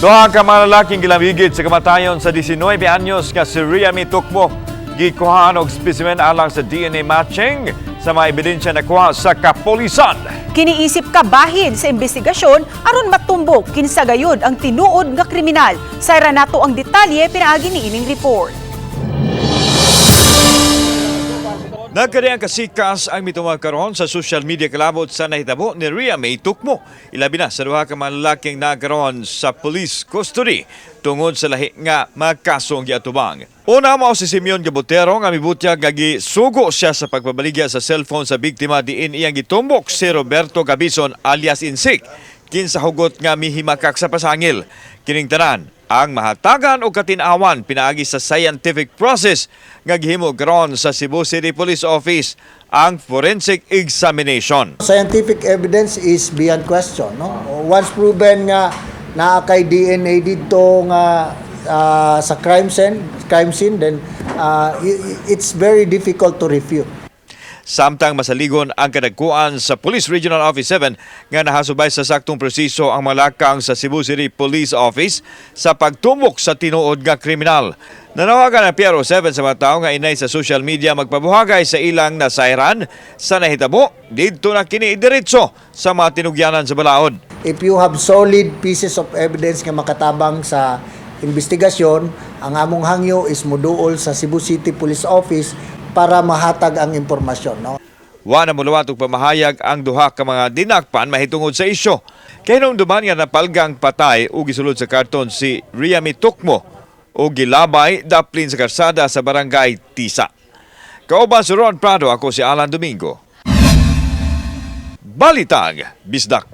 Duha ka mga lalaking gilamigit sa kamatayon sa 19 anyos nga si Ria Mitukmo gikuhaan og specimen alang sa DNA matching sa mga ebidensya nakuha sa kapolisan. Kiniisip kabahin sa investigasyon aron matumbok kinsa gayud ang tinuod nga kriminal. Sayra nato ang detalye pinaagi ni ining report. Nagkadiyang kasikas ang mitumag karon sa social media kalabot sa nahitabo ni Ria May Tukmo. Ilabi na sa duha ka mga lalaking nagkaroon sa police custody tungod sa lahi nga mga kasong giatubang. Una, mao si Simeon Gabotero nga mibutyag nga gisugo siya sa pagpabaligya sa cellphone sa biktima diin iyang gitumbok si Roberto Gabison alias Insik kinsa hugot nga mihimakak sa pasangil. Kining tanan ang mahatagan og katinawan pinaagi sa scientific process nga gihimo karon sa Cebu City Police Office, ang forensic examination. Scientific evidence is beyond question, no? Once proven nga naa kay DNA didto nga sa crime scene, then it's very difficult to refute. Samtang masaligon ang kadagkuan sa Police Regional Office 7 nga nahasubay sa saktong proseso ang mga lakang sa Cebu City Police Office sa pagtumbok sa tinuod nga kriminal. Nanawagan ang PRO 7 sa mga tao nga inay sa social media magpabuhagay sa ilang nasayran sa nahitabo didto na kini idiretso sa mga tinugyanan sa balaod. If you have solid pieces of evidence nga makatabang sa investigasyon, ang among hangyo is muduol sa Cebu City Police Office para mahatag ang impormasyon, no? Wa na muluwat og pamahayag ang duha ka mga dinakpan mahitungod sa isyu. Kay duman nga napalgang patay ug gisulod sa karton si Ria Mitukmo ug gilabay daplin sa karsada sa Barangay Tisa. Kauban si Ron Prado, ako si Alan Domingo. Balitang Bisdak.